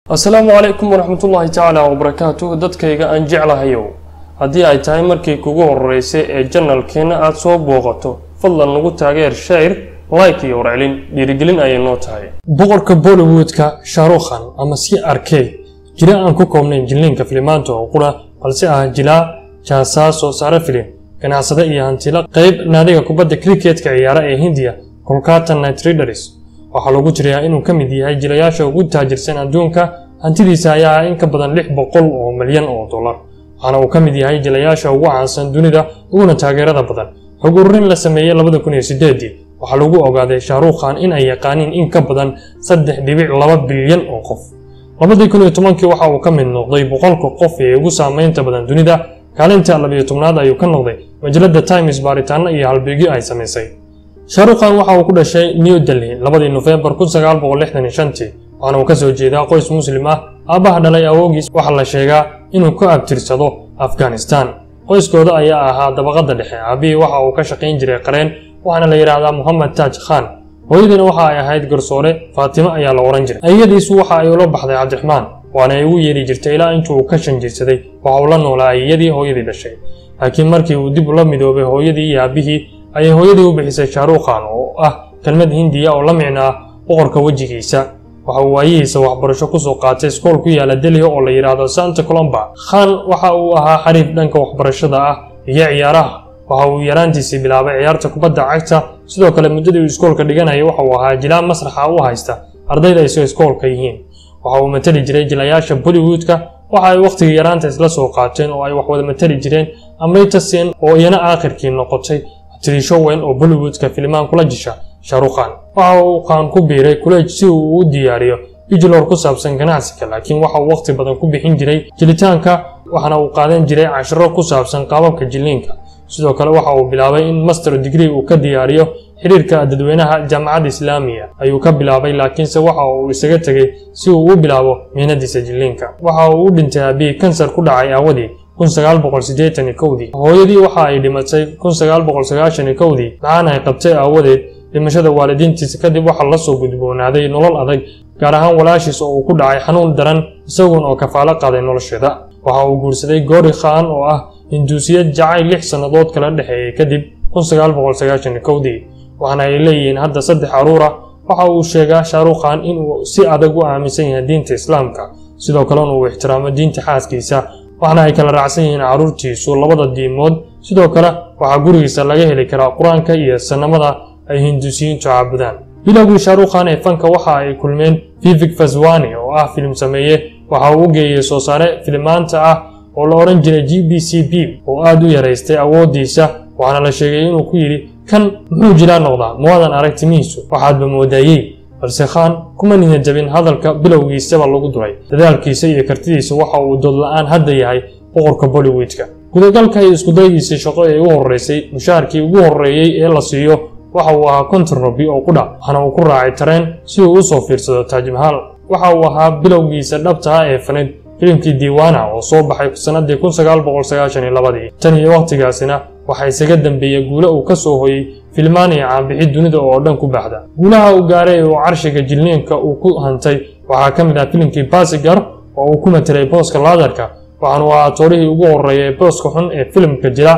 Asalaamu calaykum waraxmatullaahi tacaala wabarakaatuh. Dadkayga aan jeclahayow, haddii ay tahay markii kugu horeysay ee janalkeena aada soo booqato, fadlan nagu taageer share, like iyo warcelin, dhiirigelin ayay noo tahay. Boqorka Bollywoodka Shahrukh Khan ama CRK, jila aan ku koobnayn jilliinka filimaanta oo qura, balse ah jilaa, jaasaa, soo saare filim, ganacsade iyo hantilo qayb naadiga kubadda cricketka ciyaara ee Hindiya, Kolkata Knight Riders. Waxaa lagu tiriyaa inuu ka mid yahay jilayaasha ugu taajirsan adduunka. Hantidiisa ayaa ah in ka badan 600 oo milyan oo dollar, waxaana uu ka mid yahay jilayaasha ugu caansan dunida uguna taageerada badan. Xog ururin la sameeyey 2008-dii waxaa lagu ogaaday Shahrukh Khan in ay yaqaaniin in ka badan 3.2 bilyan oo qof. 2010-kii waxa uu ka mid noqday 100-ka qof ee ugu saameynta badan dunida. Kaalinta 12aad ayuu ka noqday majalada Times baaritaano iyo halbeegyo ay samaysay. Shahrukh Khan waxa uu ku dhashay New Delhi 2-dii Nofembar 1965-tii, waxaana uu kasoo jeedaa qoys Muslim ah. Aabbaha dhalay awoogiis waxaa la sheegaa inuu ku abtirsado Afghanistan. Qoyskooda ayaa ahaa dabaqada dhexe. Aabbihii waxa uu ka shaqayn jiray qareen, waxaana la yidhaahdaa Mohamed Taj Khan. Hooyadiina waxa ay ahayd garsoore, Faatimo ayaa la ohan jiray. Ayadiisu waxa ay ula baxday Cabdiraxmaan, waana ay ugu yeeri jirtay ilaa intuu ka shan jirsaday. Waxa uu la noolaa ayadii hooyadii dhashay, laakiin markii uu dib ula midoobay hooyadii iyo aabbihii ayay hooyadii u bixisay Shahrukh Khan, oo ah kelmad Hindiya oo la micno ah boqorka wejigiisa. Waxa uu waayihiisa waxbarasho kusoo qaatay iskool ku yaala Delhi oo la yidhaahdo Santa Colomba. Khan waxa uu ahaa xariif dhanka waxbarashada ah iyo ciyaaraha. Waxa uu yaraantiisii bilaabay ciyaarta kubadda cagta. Sidoo kale muddadii uu iskoolka dhiganayay waxa uu ahaa jilaa masraxa u haysta ardayda ay iskoolka yihiin. Waxa uu matali jiray jilayaasha Bollywoodka. Waxa ay wakhtigii yaraanta isla soo qaateen oo ay wax wada matali jireen Amrita Sen, oo iyana aakhirkii noqotay tiriisho weyn oo Bollywoodka filimaan kula jisha Shahrukh Khan. Waxa uu Khan ku biiray college si uu u diyaariyo bachelor ku saabsan ganacsiga, laakiin waxa uu waqti badan ku bixin jiray jilitaanka, waxaana uu qaadan jiray casharo ku saabsan qaababka jilliinka. Sidoo kale waxa uu bilaabay in master degree uu ka diyaariyo xiriirka dadweynaha. Jaamacadda Islaamiya ayuu ka bilaabay, laakiinse waxa uu isaga tegey si uu u bilaabo mihnadiisa jilliinka. Waxa uu u dhintay aabihii kansar ku dhacay aawadii 1981-dii. Hooyadii waxa ay dhimatay 1991-dii macaan ay qabtay aawadeed. Dhimashada waalidiintiisa kadib waxaa lasoo gudboonaaday nolol adag, gaar ahaan walaashiis oo uu ku dhacay xanuun daran, isaguona oo kafaalo qaaday nolosheeda. Waxa uu guursaday Gori Khan oo ah Hinduusiyad, jacayl 6 sannadood kala dhexeeyey kadib 1991-dii, waxaana ay leeyihiin hadda 3 caruura. Waxa uu sheegaa Shahrukh Khan inuu si adag u aaminsan yahay diinta Islaamka, sidoo kalena uu ixtiraamo diinta xaaskiisa, waxaana ay kala raacsan yihiin carruurtiisu labada diimood. Sidoo kale waxaa gurigiisa laga heli karaa Qur-aanka iyo sanamada ay Hinduusiyiintu caabudaan. Bilowgii Shahrukh Khan ee fanka waxa ay kulmeen Vivek Vaswani oo ah filim sameeye. Waxa uu u geeyey soo saare filimaanta ah oo la odhan jiray GBCB oo aad u yaraystay awooddiisa, waxaana la sheegay inuu ku yidhi: "Kan muxuu jilaa noqdaa? Muwaadan arag timihiisu, waxaadba moodayey." Balse Khan kuma niyad jabin hadalka bilowgiisaba lagu duray. Dadaalkiisa iyo kartidiisa waxa uu dood la-aan hadda yahay boqorka Bollywoodka. Gudagalka iyo iskudaygiisii shaqo ee ugu horreysay, mushaharkii ugu horreeyey ee la siiyo waxa uu ahaa 50 rubi oo qudha, waxaana uu ku raacay tareen si uu u soo fiirsado Taaj Mahal. Waxa uu ahaa bilowgiisa dhabta ah ee faneed filimkii Diiwaana oo soo baxay sannadii 1992-dii. Tan iyo wakhtigaasina waxaa isaga dambeeyey guulo uu ka soo hoyey filmaan iyo caanbixi dunida oo dhan ku baxda. Guulaha uu gaaray ee uu carshiga jilniinka uu ku hantay waxaa ka mid ah filimkii Basigar oo uu ku matelay booska laadarka, waxaanu ahaa toorihii ugu horreeya ee booska xun ee filimka jira.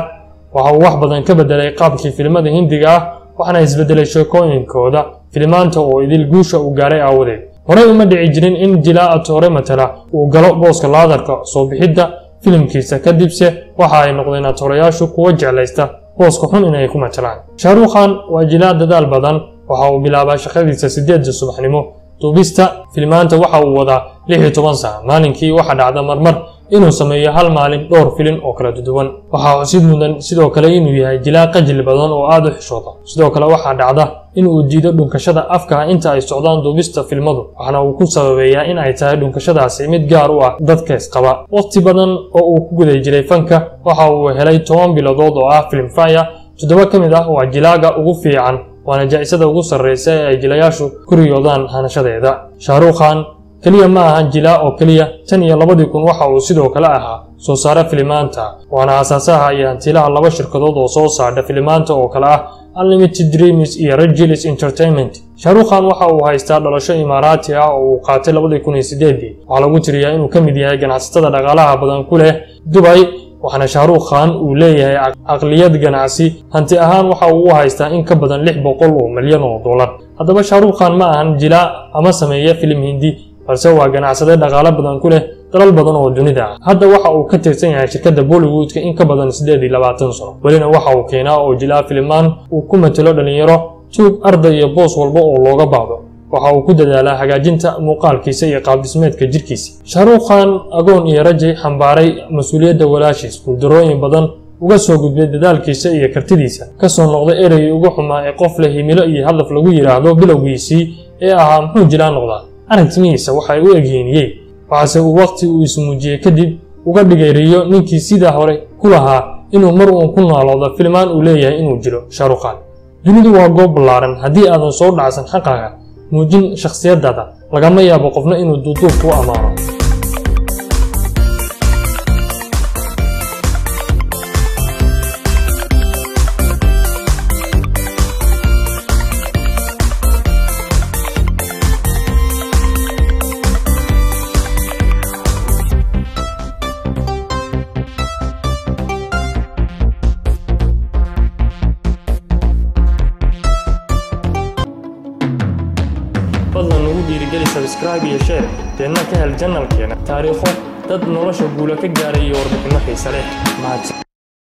Waxa uu wax badan ka bedelay qaabkii filimada Hindiga ah, waxaana isbedelay sheekooyinkooda filimaanta oo idil guusha uu gaaray aawadeed. Horey uma dhici jirin in jilaa atoore matala uu galo booska laadarka soo bixidda filimkiisa kadibse waxa ay noqdeen atoorayaashu kuwa jeclaysta booska xun inay ku matalaan. Shahrukh Khan waa jilaa dadaal badan. Waxa uu bilaabaa shaqadiisa 8-da subaxnimo. Duubista filimaanta waxa uu wadaa 16 saac maalinkii. Waxaa dhacda marmar inuu sameeyo hal maalin dhowr filin oo kala duwan. Waxaa xusid mudan sidoo kale inuu yahay jilaa qajil badan oo aad u xishooda. Sidoo kale waxaa dhacda in uu diido dhunkashada afka inta ay socdaan duubista filmadu, waxaana uu ku sababeeyaa in ay tahay dhunkashadaasi mid gaar u ah dadka isqaba. Waqti badan oo uu ku guda jiray fanka waxa uu helay 10 biladood oo ah Filmfare, 7 ka mid ah waa jilaaga ugu fiican, waana jaa-isada ugu sarreysa ee ay jilayaashu ku riyoodaan hanashadeeda. Shahrukh Khan keliya ma ahan jilaa oo keliya. Tan iyo 2000 waxa uu sidoo kale ahaa soo saare filimaanta, waana aasaasaha iyo hantilaha laba shirkadood oo soo saardha filimaanta oo kale ah Unlimited Dreams iyo Red Chillies Entertainment. Shah Rukh Khan waxa uu haystaa dhalasho Imaaraati ah oo uu qaatay 2008. Waxaa lagu tiriyaa inuu ka mid yahay ganacsatada dhaqaalaha badan ku leh Dubai, waxaana Shah Rukh Khan uu leeyahay aqliyad ganacsi. Hanti ahaan waxa uu u haystaa in ka badan 600 oo milyan oo dollar. Haddaba Shah Rukh Khan ma ahan jilaa ama sameeya filim Hindi, balse waa ganacsade dhaqaale badan ku leh dalal badan oo dunida ah. Hadda waxa uu ka tirsan yahay shirkadda Bollywoodka in ka badan 28 sano, welina waxa uu keenaa oo jilaa filimaan uu ku matalo dhalinyaro, tuug, arday iyo boos walba oo looga baahdo. Waxa uu ku dadaalaa hagaajinta muuqaalkiisa iyo qaabdhismeedka jirkiisa. Shah Rukh Khan agoon iyo rajay xambaaray mas-uuliyadda walaashiis, guuldarrooyin badan uga soo gudbay dadaalkiisa iyo kartidiisa, ka soo noqday ereygii ugu xumaa ee qof leh himilo iyo hadaf lagu yidhaahdo bilowgiisii ee ahaa muxuu jilaa noqdaa, aragtimihiisa waxay u egyihiin yey. Waxaase uu waqti uu ismuujiyey kadib uga dhigay riyo ninkii sidaa hore ku lahaa inuu mar uun ku naaloodo filmaan uu leeyahay inuu jiro. Shah Rukh Khan, dunidu waa goob ballaaran, haddii aadan soo dhacsan xaqaaga muujin shakhsiyadaada, lagama yaabo qofna inuu duuduub kuu ammaano. Fadlan nagu dhiirigeli subscribe iyo share, deedna ka hel janalkeena taariikho dad nolosha guula ka gaaray iyo warbixinno xiise leh. Mahadsan.